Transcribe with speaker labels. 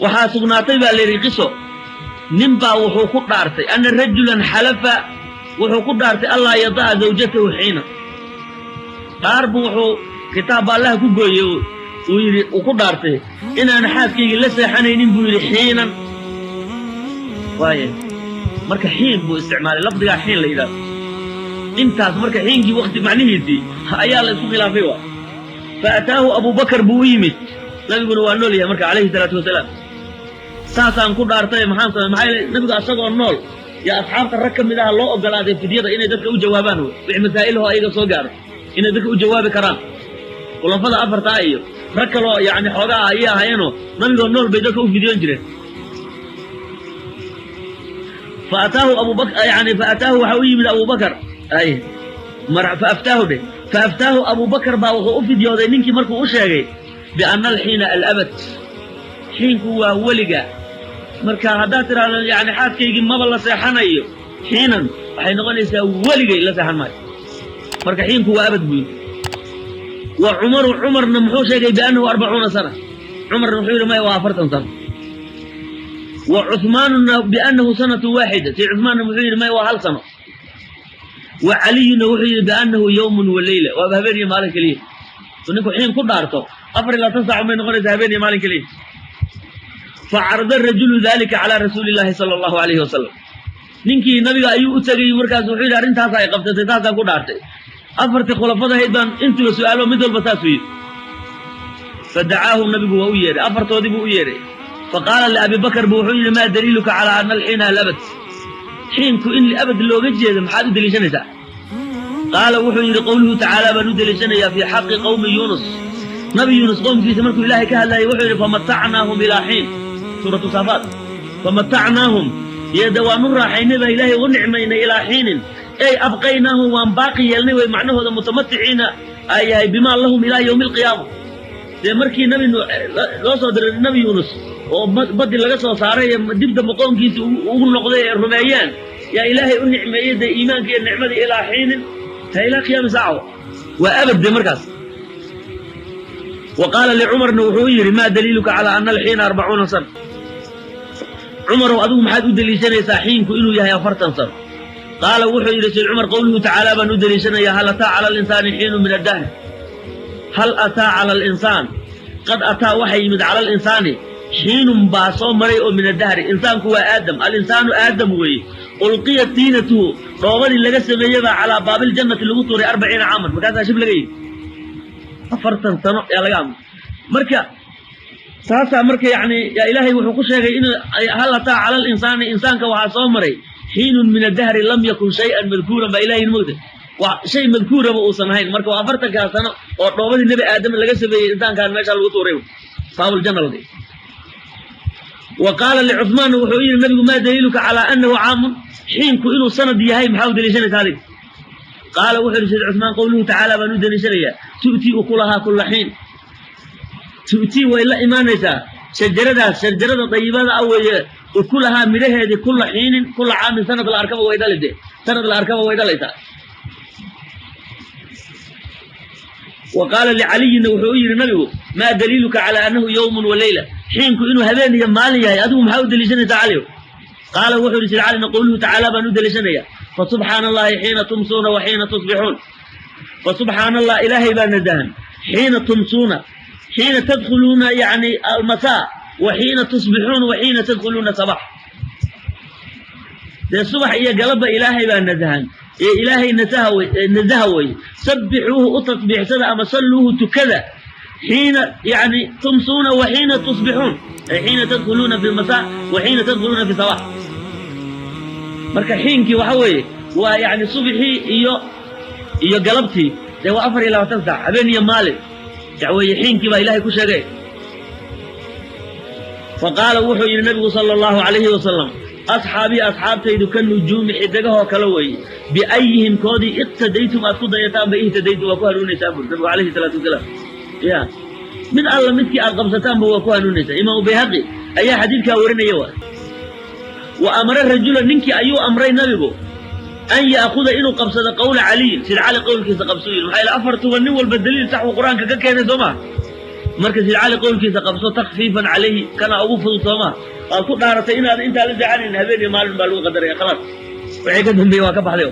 Speaker 1: Waxaa sugnaatay baa la yidhi qiso, nin baa wuxuu ku dhaartay ana rajulan xalafa, wuxuu ku dhaartay allaa yada'a zawjatahu xiina. Dhaar buu wuxuu kitaab ba allaha ku gooyey, uu yidhi uu ku dhaartay inaan xaaskaygii la seexanaynin buu yidhi xiinan. Waaya marka xiin buu isticmaalay, lafdigaa xiin la yidhahdo intaas. Marka xiinkii wakti macnihiisii ayaa la isku khilaafay. Waay, fa ataahu Abubakar buu u yimid, nabiguna waa nool yahay marka calayhi salaatu wasalaam. Saasaan ku dhaartay, maxaan samay? Maxaa yeele nabigu asagoo nool yaa asxaabta rag ka mid aha loo ogolaaday fidyada inay dadka u jawaabaan, wey wixii masaa'ilahoo ayaga soo gaaro inay dadka u jawaabi karaan. Khulafada afartaa iyo rag kaloo yacni xoogaa ayay ahaayeenoo nabigoo nool bay dadka u fidyoon jireen. Fa ataahu abubak yani fa ataahu waxaa u yimid Abubakar ay fa aftaahu dheh. Fa aftaahu Abubakar baa wuxuu u fidyooday ninkii markuu u sheegay bianna alxiina alabad, xiinku waa weliga. Marka haddaad tidhaahdo yani xaaskaygii maba la seexanayo xiinan, waxay noqonaysaa weligay la seexan maayo. Marka xiinku waa abad buu yidhi. Wa Cumaru, Cumarna muxuu sheegay? Biannahu 40 sana. Cumarna wuxuu yidhi maya, waa 40 sano. Wa Cuhmaanuna biannahu sanatu waaxida. Si Cuhmaanna muxuu yidhi? Maya, waa hal sano. Wa Caliyuna wuxuu yidhi biannahu yawmun wa leyla, waaba habeen iyo maalin keliya. So ninku xiin ku dhaarto 24 saac bay noqonaysaa, habeen iyo maalin keliya. Facarada rajulu dalika calaa rasuuli llaahi sala allahu alayhi wasalam. Ninkii nabiga ayuu u tegey, markaas wuxuu yidhi arrintaas ay qabsatay, saasaan ku dhaartay. Afartii khulafada ahayd baan intuba su'aalo, mid walba saasuu yidhi. Fadacaahu, nabigu waa u yeedhay, afartoodii buu u yeedhay. Faqaala liAbi Bakar bu wuxuu yidhi: maa daliiluka calaa ana alxiina alabad? Xiinku in liabad looga jeedo maxaad u deliishanaysaa? Qaala, wuxuu yidhi: qowluhu tacaala baan u deliishanayaa fii xaqi qowmi Yuunus. Nabi Yuunus qowmkiisa markuu Ilaahay ka hadlayay wuxuu yidhi: famatacnaahum ilaa xiin, suuratu Saafaat. Famatacnaahum iyo de waanu raaxaynay baa Ilaahay ugu nicmaynay, ilaa xiinin ey abqaynaahum, waan baaqi yeelnay way macnahooda, mutamaticiina ay yahay bimaa lahum ilaa yowmi alqiyaama. Dee markii nabi loo soo diray nabi Yuunus oo baddi laga soo saaray ee dib dambe qoomkiisii ugu noqday ee rumeeyeen, yaa Ilaahay u nicmeeyey dee iimaanka iyo nicmadii ilaa xiinin, ha ilaa qiyaami saaca, waa abad de markaas. Wa qaala liCumarna wuxuu u yidhi: maa daliiluka calaa ana alxiina 40 sana? Cumarow, adigu maxaad u deliishanaysaa xiinku inuu yahay 40 sano? Qaala, wuxuu yidhi sayd Cumar: qowluhu tacaala baan u deliishanayaa, hal ataa cala alinsaani xiinu min addahr. Hal ataa cala alinsaan, qad ataa waxaa yimid, cala alinsaani xiinun baa soo maray oo min addahri. Insaanku waa Aadam, alinsaanu Aadam weeye. Ulqiyat tiinatuhu, dhoobadii laga sameeyey baa calaa baabiljannati lagu tuuray 40 caaman, markaasaa shib laga yidhi, 40 sano yaa laga amray. Marka saasaa marka yani yaa Ilaahay wuxuu ku sheegay in hal ataa cala alinsaani, insaanka waxaa soo maray xiinun min addahri lam yakun shay-an madkuuran baa Ilahay mogta, waa shay madkuuraba uusan ahayn. Marka waa 40-kaa sano oo dhoobadii nebi Aadam laga sameeyey insaankaan meeshaa lagu tuuray, baabuljanna la dhigay. Wa qaala liCuhmaanna wuxuu yidhi nabigu: maa daliiluka calaa annahu caamun? Xiinku inuu sanad yahay maxaa u deliishanaysaa adiga? Qaala, wuxuu yidhi sayd Cuhmaan: qowluhu tacaala baan u deliishanayaa, tu'tii ukulahaa kulla xiin. Tu'tii way la imaanaysaa shajaradaas, shajarada dayibada ah weeye, ukulahaa midhaheedii, kulla xiinin, kulla caamin, sanad la arkaba way dhalide, sanad la arkaba way dhalaysaa. Wa qaala liCaliyinna wuxuu u yidhi nabigu: maa daliiluka calaa annahu yowmun wa leyla? Xiinku inuu habeen iyo maalin yahay adigu maxaa u deliishanaysaa, Caliw? Qaala, wuxuu yidhi sayd Calina: qowluhu tacaala baan u deliishanayaa, fa subxaana allahi xiina tumsuuna wa xiina tusbixuun. Fa subxaana allah, Ilaahay baa nazahan, xiina tumsuuna, xiina tadkhuluuna yani almasaa, wa xiina tusbixuun, wa xiina tadkhuluuna sabax. Dee subax iyo galabba Ilaahay baa nazahan ee Ilaahay nasaha wey, nazaha weye. Sabbixuuhu, u tasbiixsada, ama salluuhu, tukada, xiina yani tumsuuna wa xiina tusbixuun, ay xiina tadkhuluuna fi lmasaa wa xiina tadkhuluuna fi sabax. Marka xiinkii waxa weeye waa yani subxii iyo galabtii, dee waa 24 saac, habeen iyo maalin weeye. Xiinkii baa Ilahay ku sheegay. Fa qaala, wuxuu yidhi nabigu sala allahu calayhi wasalam: asxaabii, asxaabtaydu, ka nujuumi, xidegahoo kale weeye, biayihim, koodii, iqtadaytum, aad ku dayataanba, ihtadaytum, waa ku hanuunaysaan buri nabigu calayhi salaatu wasalaam. Ya mid alla midkii aad qabsataanba waa ku hanuunaysaa. Imaamu Bayhaqi ayaa xadiidkaa warinaya. Wa wa amara rajula, ninkii ayuu amray nabigu, an ya'khuda, inuu qabsado, qowla Caliyin, sida Cali qowlkiisa qabsuu yidhi. Maxaa yaele afartuba nin walba daliil sax uu Qur-aanka ka keenay, soo maa? Marka Sid Cali qowlkiisa qabso takfiifan calayhi, kana ugu fudud soomaa. Waad ku dhaaratay inaad intaa la seexanayn, habeen iyo maalin baa lagu qadaraya, khalaas, wixii ka dambeeyey waa ka baxday.